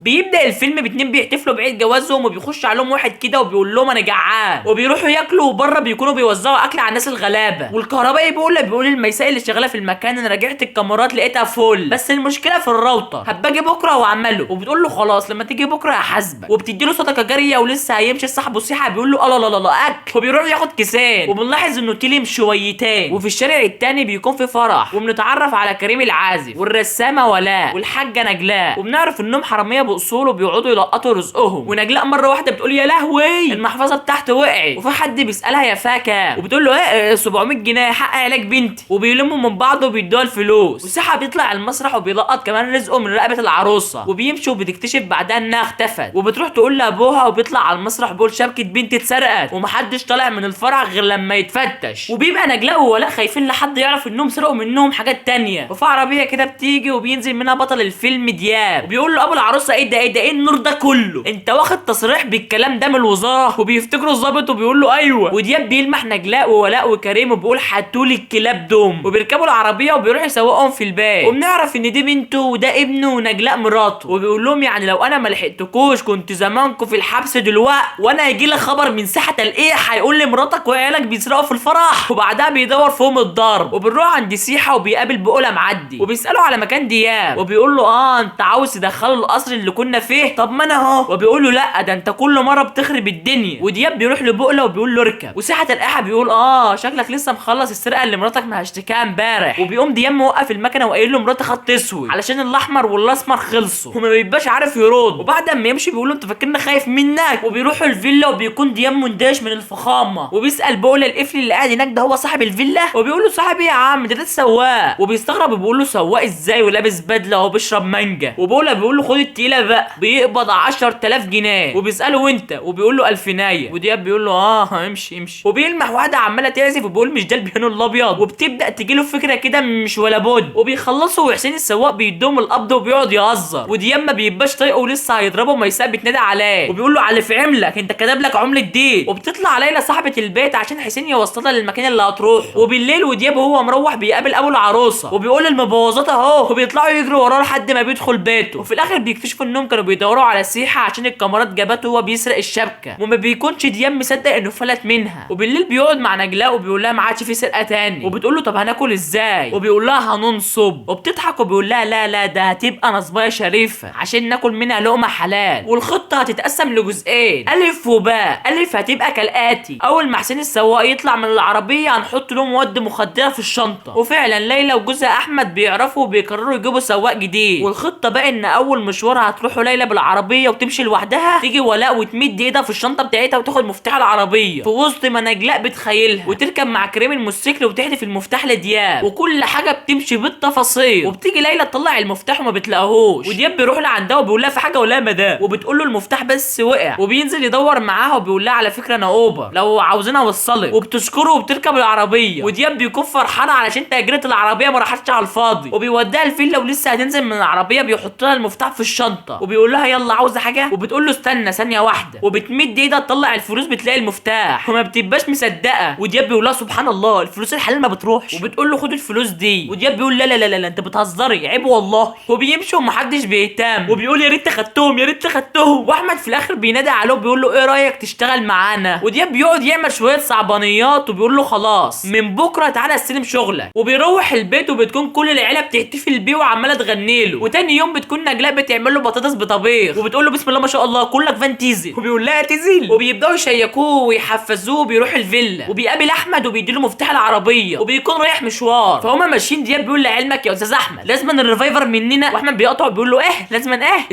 بيبدا الفيلم باتنين بيحتفلوا بعيد جوازهم، وبيخش عليهم واحد كده وبيقول لهم انا جعان، وبيروحوا ياكلوا، وبره بيكونوا بيوزعوا اكل على الناس الغلابة. والكهربائي بيقول الميساء اللي شغالة في المكان انا راجعت الكاميرات لقيتها full، بس المشكلة في الراوتر، هباجي بكره واعمله. وبتقول له خلاص لما تيجي بكره هحاسبك، وبتدي له صدقه جارية. ولسه هيمشي صاحبه سيحه بيقول له لا لا لا اكل، وبيروح ياخد كيسين. وبنلاحظ انه تلم شويتين. وفي الشارع التاني بيكون في فرح، وبنتعرف على كريم العازف والرسامه ولاء والحاجة نجلاء، وبنعرف انهم حرامية باصول وبيقعدوا يلقطوا رزقهم. ونجلاء مرة واحدة بتقول يا لهوي المحفظة بتاعته وقعت، وفي حد بيسالها يا فاكه، وبتقول له ايه 700 جنيه حق علاج بنتي، وبيلموا من بعض وبيدوها الفلوس. وسحب بيطلع المسرح وبيلقط كمان رزقه من رقبة العروسة، وبيمشي، وبتكتشف بعدها انها اختفت، وبتروح تقول لابوها، وبيطلع على المسرح بيقول شبكة بنتي اتسرقت، ومحدش طالع من الفرح غير لما يتفتش. وبيبقى نجلاء وولاء خايفين لحد يعرف انهم سرقوا منهم حاجات تانية. وفي عربية كده بتيجي وبينزل منها بطل الفيلم دياب، وبيقول له ابو العروسة ايه ده ايه ده ايه النور ده كله، انت واخد تصريح بالكلام ده من الوزارة؟ وبيفتكروا الظابط وبيقول له ايوه. ودياب بيلمح نجلاء وولاء وكريم وبيقول حتولي الكلاب دوم، وبيركبوا العربية وبيروح يسوقهم في البيت. وبنعرف ان دي بنته وده ابنه ونجلاء مراته، وبيقول لهم يعني لو انا ما لحقتكوش كنت زمانكم في الحبس دلوقتي، وانا هيجي لك خبر من ساحة القيح هيقول لي مراتك وعيالك بيسرقوا في الفرح. وبعدها بيدور فيهم الضرب. وبنروح عند سيحه وبيقابل بقوله معدي، وبيساله على مكان دياب، وبيقول له انت عاوز تدخله القصر اللي كنا فيه، طب ما انا اهو. وبيقول له لا ده انت كل مرة بتخرب الدنيا. ودياب بيروح لبقله وبيقول له اركب. وساحه القاحه بيقول شكلك لسه مخلص السرقة اللي مراتك ما هشتكاها امبارح. وبيقوم دياب موقف المكنه وقايل له مراتي خط اسود علشان الاحمر والاسمر خلصوا، وما بيبقاش عارف يرد. وبعد ما يمشي بيقول له انت فاكرني خايف منك. وبيروحوا الفيلا وبيكون دياب مندهش من الفخامة، وبيسال بقوله القفل اللي قاعد هناك ده هو صاحب الفيلا، وبيقول له صاحب ايه يا عم ده السواق. وبيستغرب وبيقول له سواق ازاي ولابس بدله وبيشرب مانجا. وبقوله بيقول له خد التقيله بقى، بيقبض 10000 جنيه. وبيساله وانت، وبيقول له الفينايه. ودياب بيقول له امشي امشي. وبيلمح واحدة عماله تعزف وبيقول مش ده البيانو الابيض، وبتبدا تجيله فكرة كده مش ولا بد. وبيخلصوا وحسين السواق بيدوم القبض وبيقعد يهزر، ودياب ما بيبقاش طايقة ولسه هيضربه ميساء بتنادي عليه وبيقول له على في عملك انت كتب لك عمله دي. وبتطلع ليلى صاحبه البيت عشان حسين يوصلها للمكان اللي هتروحه. وبالليل ودياب وهو مروح بيقابل ابو العروسة وبيقول المبوظات اهو، وبيطلعوا يجروا وراه لحد ما بيدخل بيته. وفي الاخر بيكتشفوا انهم كانوا بيدوروا على سيحه عشان الكاميرات جابته وهو بيسرق الشبكة، وما بيكونش دياب مصدق انه فلت منها. وبالليل بيقعد مع نجلاء وبيقول لها ما عادش في سرقه تاني، وبتقول له طب هناكل ازاي، وبيقول لها هننصب. وبتضحك وبيقول لها لا لا ده هتبقى نصبايه شريفه عشان ناكل منها لقمة حلال. والخطه هتتقسم لجزئين، الف وباء. الف هتبقى كالاتي: اول ما حسين السواق يطلع من العربية هنحط له مواد مخدره في الشنطة. وفعلا ليلى وجوزها احمد بيعرفوا وبيقرروا يجيبوا سواق جديد. والخطه بقى ان اول مشوار هتروحوا ليلى بالعربية وتمشي لوحدها، تيجي ولاء وتمد ايدها في الشنطة بتاعتها وتاخد مفتاح العربية في وسط ما نجلاء بتخيلها، وتركب مع كريم الموتوسيكل وتحدف المفتاح لدياب، وكل حاجة بتمشي بالتفاصيل. وبتيجي ليلى تطلع المفتاح وما بتلاقيهوش، ودياب بيروح لعندها وبيقول لها في حاجة ولا مدام، وبتقول له المفتاح بس وقع. وبينزل يدور معاها وبيقول لها على فكرة انا اوبر لو عاوزينها اوصلك، وبتشكره وبتركب العربية. ودياب بيكون فرحان علشان تأجيرة العربية ما راحتش على الفاضي. وبيوديها الفيلا ولسه هتنزل من العربية بيحط لها المفتاح في الشنطة وبيقول لها يلا عاوزه حاجة، وبتقول له استنى ثانية واحدة، وبتمد ايدها تطلع الفلوس بتلاقي المفتاح وما بتبقاش مصدقه. ودياب بيقول لها سبحان الله الفلوس الحلال ما بتروحش، وبتقول له خد الفلوس دي. ودياب بيقول لا لا لا لا انت بتهزري عيب والله. وبيمشي ومحدش بيهتم، وبيقول يا ريت خدتهم يا ريت خدتهم. واحمد في الاخر بينادي عليه وبيقول له ايه رايك تشتغل معانا. ودياب بيقعد يعمل شوية صعبانيات وبيقول له خلاص من بكره تعالى استلم شغلك. وبيروح البيت وبتكون كل العيلة بتحتفل بيه وعماله تغني له. وتاني يوم بتكون نجلاء بتعمل له بطاطس بطبيخ وبتقول له بسم الله ما شاء الله كلك فان تيزل، وبيقول لها تيزل. وبيبداوا يشيكوه ويحفزوه. وبيروح الفيلا وبيقابل احمد وبيديله مفتاح العربية وبيكون رايح مشوار. فهما ماشيين دياب بيقول لعلمك يا استاذ احمد لازم الريفايفر مننا. واحمد بيقطعه بيقول له ايه لازم ايه،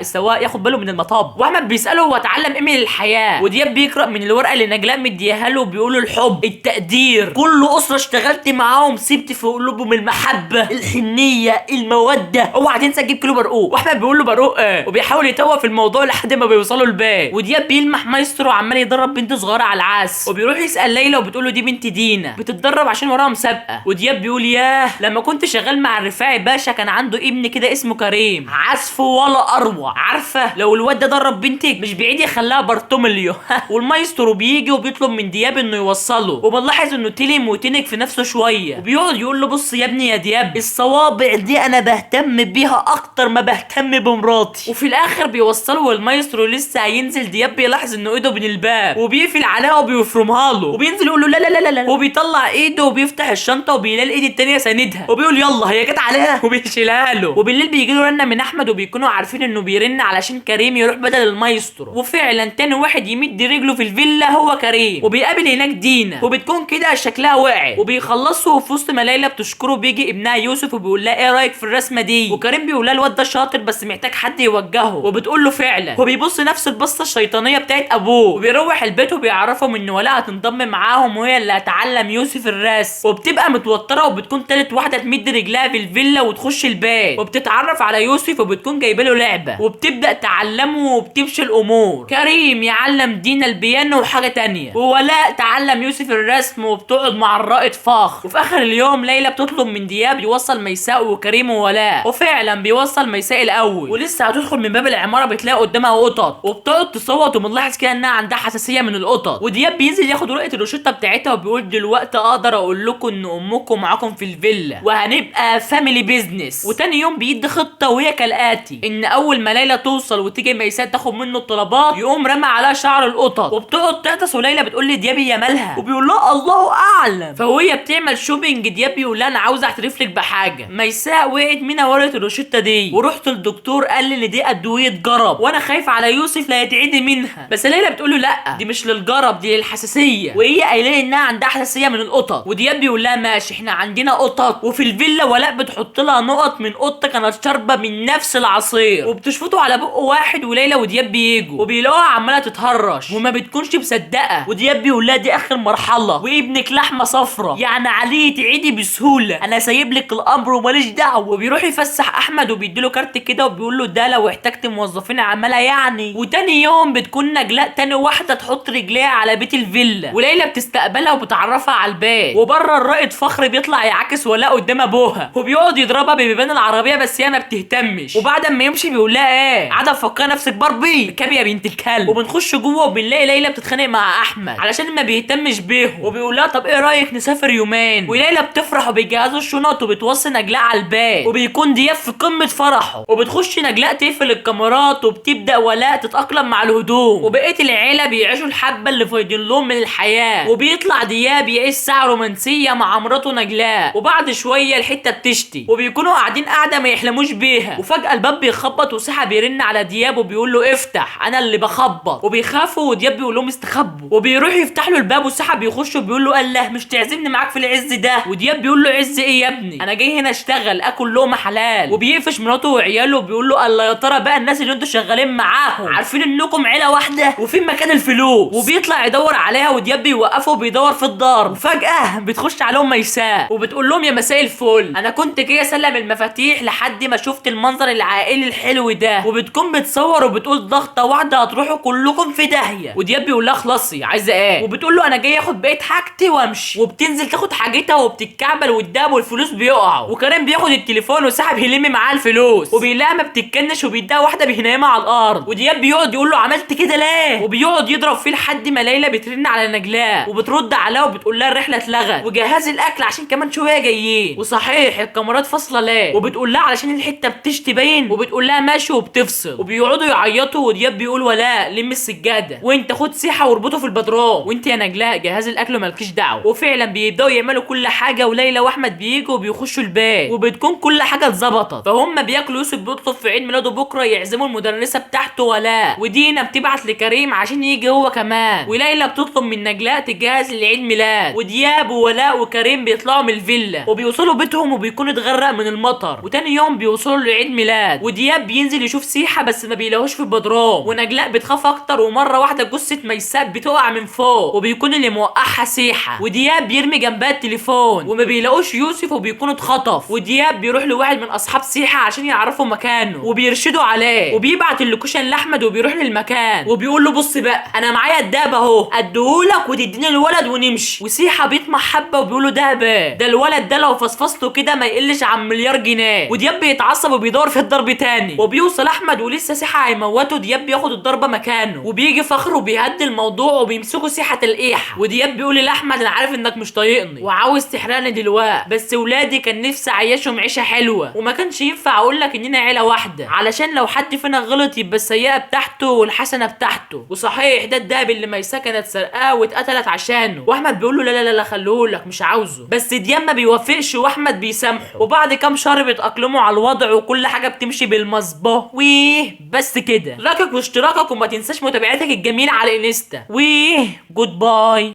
السواق ياخد باله من المطب. واحمد بيساله هو اتعلم ايه من الحياة، ودياب بيقرا من الورقة اللي نجلاء مديها له وبيقول له الحب التقدير، كل اسره اشتغلت معاهم سبت في قلوبهم المحبة الحنيه المودة، اوعى تنسى تجيب كيلو برقوق. واحمد بيقول له برقوق ايه، وبيحاول يتوه في الموضوع لحد ما بيوصلوا البيت. ودياب بيلمح مايسترو عمال يدرب بنت صغيرة على العزف، وبيروح يسال ليلى وبتقول له دي بنت دينا بتتدرب عشان وراها مسابقة. ودياب بيقول ياه لما كنت شغال مع الرفاعي باشا كان عنده ابن كده اسمه كريم عزف ولا اروع، عارفه لو الواد ده درب بنتك مش بعيد يخليها بارتوميليو. والمايسترو بيجي وبيطلب من دياب انه يوصله، وبنلاحظ انه تلم وتنك في نفسه شوية، وبيقعد يقول له بص يا ابني يا دياب الصوابع دي انا بهتم بيها اكتر ما بهتم بمراتي. مراتي. وفي الاخر بيوصلوا والمايسترو لسه هينزل، دياب بيلاحظ انه ايده بين الباب وبيقفل عليها وبيفرمها له، وبينزل يقول له لا لا لا لا، وبيطلع ايده وبيفتح الشنطة وبيلاقي الايد التانية ساندها، وبيقول يلا هي جت عليها وبيشيلها له. وبالليل بيجي له رنه من احمد، وبيكونوا عارفين انه بيرن علشان كريم يروح بدل المايسترو، وفعلا تاني واحد يمد رجله في الفيلا هو كريم، وبيقابل هناك دينا وبتكون كده شكلها وقع. وبيخلصوا وفي وسط ما ليلى بتشكره بيجي ابنها يوسف وبيقول لها ايه رايك في الرسمة دي، وكريم بيقول لها الواد ده شاطر بس محتاج حد يوجهه، وبتقول له فعلا، وبيبص نفس البصه الشيطانية بتاعت ابوه. وبيروح البيت وبيعرفهم ان ولاء هتنضم معاهم وهي اللي هتعلم يوسف الرسم، وبتبقى متوترة وبتكون تالت واحدة تمد رجلها في الفيلا وتخش البيت، وبتتعرف على يوسف وبتكون جايبه له لعبه وبتبدا تعلمه وبتمشي الامور. كريم يعلم دينا البيانو وحاجه تانية، وولاء تعلم يوسف الرسم وبتقعد مع الرائد فخر. وفي اخر اليوم ليلى بتطلب من دياب يوصل ميساء وكريم وولاء، وفعلا بيوصل ميساء الاول، ولسه هتدخل من باب العمارة بتلاقي قدامها قطط، وبتقعد تصوت وبنلاحظ كده انها عندها حساسية من القطط. ودياب بينزل ياخد ورقة الروشته بتاعتها وبيقول دلوقتي اقدر اقول لكم ان امكم معاكم في الفيلا وهنبقى family business. وتاني يوم بيدي خطه وهي كالاتي، ان اول ما ليلى توصل وتيجي ميساء تاخد منه الطلبات يقوم رمى عليها شعر القطط، وبتقعد تعطس، وليلى بتقول لي دياب يا مالها، وبيقول لها الله اعلم. فوهي بتعمل shopping دياب بيقول لها انا عاوز اعترف لك بحاجة، ميساء وقعت منها ورقة الروشته دي، ورحت للدكتور قال لي ان دي ادوية جرب وانا خايف على يوسف لا يتعدي منها. بس ليلى بتقول له لا دي مش للجرب دي للحساسيه، وهي قايله لي انها عندها حساسية من القطط. ودياب بيقول لها ماشي احنا عندنا قطط، وفي الفيلا ولاء بتحط لها نقط من قطة كانت شاربه من نفس العصير، وبتشفطه على بق واحد، وليلى ودياب بيجوا وبيلاقوها عماله تتهرش وما بتكونش مصدقه. ودياب بيقول لها دي اخر مرحلة وابنك لحمه صفرة يعني عليه تعيدي بسهولة، انا سايب لك الامر وماليش دعوه. وبيروح يفسح احمد وبيديله كارت كده وبيقول له ده لو احتجت موظفين عماله يعني. وتاني يوم بتكون نجلاء تاني واحدة تحط رجليها على بيت الفيلا، وليلى بتستقبلها وبتعرفها على البيت. وبره الرائد فخر بيطلع يعاكس ولاء قدام ابوها، وبيقعد يضربها ببيبان العربية بس هي ما بتهتمش. وبعد ما يمشي بيقول لها ايه قاعدة مفكرة نفسك باربي اركبي يا بنت الكلب. وبنخش جوه وبنلاقي ليلى بتتخانق مع احمد علشان ما بيهتمش بيهم، وبيقول لها طب ايه رايك نسافر يومين، وليلى بتفرح وبيجهزوا الشنط وبتوصي نجلاء على الباب، وبيكون دياب في قمة فرحه. وبتخش نجلاء تقفل الكاميرات وبتبدا ولاء تتاقلم مع الهدوء، وبقية العيلة بيعيشوا الحبة اللي فايدين لهم من الحياة. وبيطلع دياب يعيش ساعة رومانسية مع مراته نجلاء، وبعد شوية الحتة بتشتي وبيكونوا قاعدين قاعدة ما يحلموش بيها. وفجاة الباب بيخبط وسحب بيرن على دياب وبيقول له افتح انا اللي بخبط، وبيخافوا ودياب بيقول لهم استخبوا، وبيروح يفتح له الباب وسحب بيخش وبيقول له الله مش تعزمني معاك في العز ده. ودياب بيقول له عز ايه يا ابني انا جاي هنا اشتغل اكل لقمة حلال. وبيقفش مراته وعياله وبيقول له الله يا ترى بقى الناس اللي انتوا شغالين معاهم عارفين انكم عيله واحدة وفين مكان الفلوس. وبيطلع يدور عليها ودياب بيوقفه وبيدور في الدار. وفجاة بتخش عليهم ميساء وبتقول لهم يا مساء الفل انا كنت جاي اسلم المفاتيح لحد ما شفت المنظر العائلي الحلو ده، وبتكون بتصور وبتقول ضغطه واحدة هتروحوا كلكم في داهية. ودياب بيقول لها خلصي عايزه ايه، وبتقول له انا جاي اخد بقية حاجتي وامشي. وبتنزل تاخد حاجتها وبتتكعبل والدهب والفلوس بيقعوا، وكريم بياخد التليفون وسحب يلم معاه الفلوس، وبيلاقيها ما بتتكنش وبيديها واحدة بينيمها على الارض. ودياب بيقعد يقول له عملت كده ليه، وبيقعد يضرب فيه لحد ما ليلى بترن على نجلاء وبترد عليها وبتقول لها الرحلة اتلغت وجهزي الاكل عشان كمان شوية جايين، وصحيح الكاميرات فاصلة ليه، وبتقول لها علشان الحتة بتشتي باين، وبتقول لها ماشي وبتفصل. وبيقعدوا يعيطوا ودياب بيقول ولاء لم السجادة وانت خد سيحه واربطه في البدران، وانت يا نجلاء جهاز الاكل ومالكيش دعوه. وفعلا بيبداوا يعملوا كل حاجة، وليلى واحمد بييجوا وبيخشوا البيت وبتكون كل حاجة اتظبطت. فهم بياكلوا، يوسف بيطلب في عيد ميلاده بكره يعزموا المدرسة بتاعته ولاء، ودينا بتبعت لكريم عشان يجي هو كمان، وليلى بتطلب من نجلاء تجهز لعيد ميلاد. ودياب وولاء وكريم بيطلعوا من الفيلا وبيوصلوا بيتهم وبيكون اتغرق من المطر. وتاني يوم بيوصلوا لعيد ميلاد، ودياب بينزل يشوف سيحه بس ما بيلاقوش في البدروم، ونجلاء بتخاف اكتر، ومرة واحدة جثة ميساء بتقع من فوق وبيكون اللي موقعها سيحه، ودياب بيرمي جنبها التليفون وما بيلاقوش يوسف وبيكون اتخطف. ودياب بيروح لواحد من اصحاب سيحه عشان يعرفوا مكانه وبيرشدوا عليه، وبيبعت ال location لاحمد وبيروح للمكان وبيقول له بص بقى انا معايا الدهب اهو اديهولك وتديني الولد ونمشي. وسيحه بيطمع حبه وبيقول له دهب ايه ده، الولد ده لو فصفصته كده ما يقلش عن مليار جنيه. ودياب بيتعصب وبيدور في الضرب تاني، وبيوصل احمد ولسه سيحه هيموته، دياب بياخد الضربة مكانه، وبيجي فخر وبيهدي الموضوع وبيمسكوا سيحه تلقيحه. ودياب بيقول لاحمد انا عارف انك مش طايقني وعاوز تحرقني دلوقتي، بس ولادي كان نفسي اعيشهم عيشه حلوة وما كانش ينفع اقول لك اننا عيله واحدة. واحدة، علشان لو حد فينا غلط يبقى السيئة بتاعته والحسنة بتاعته. وصحيح ده الدهب اللي ميساء كانت سرقاه واتقتلت عشانه. واحمد بيقول له لا لا لا لا خليهولك مش عاوزه، بس دياب ما بيوافقش واحمد بيسامحه. وبعد كام شهر بيتاقلموا على الوضع وكل حاجة بتمشي بالمظبوط. ويه بس كده، لايكك واشتراكك وما تنساش متابعتك الجميلة على انستا. ويه goodbye.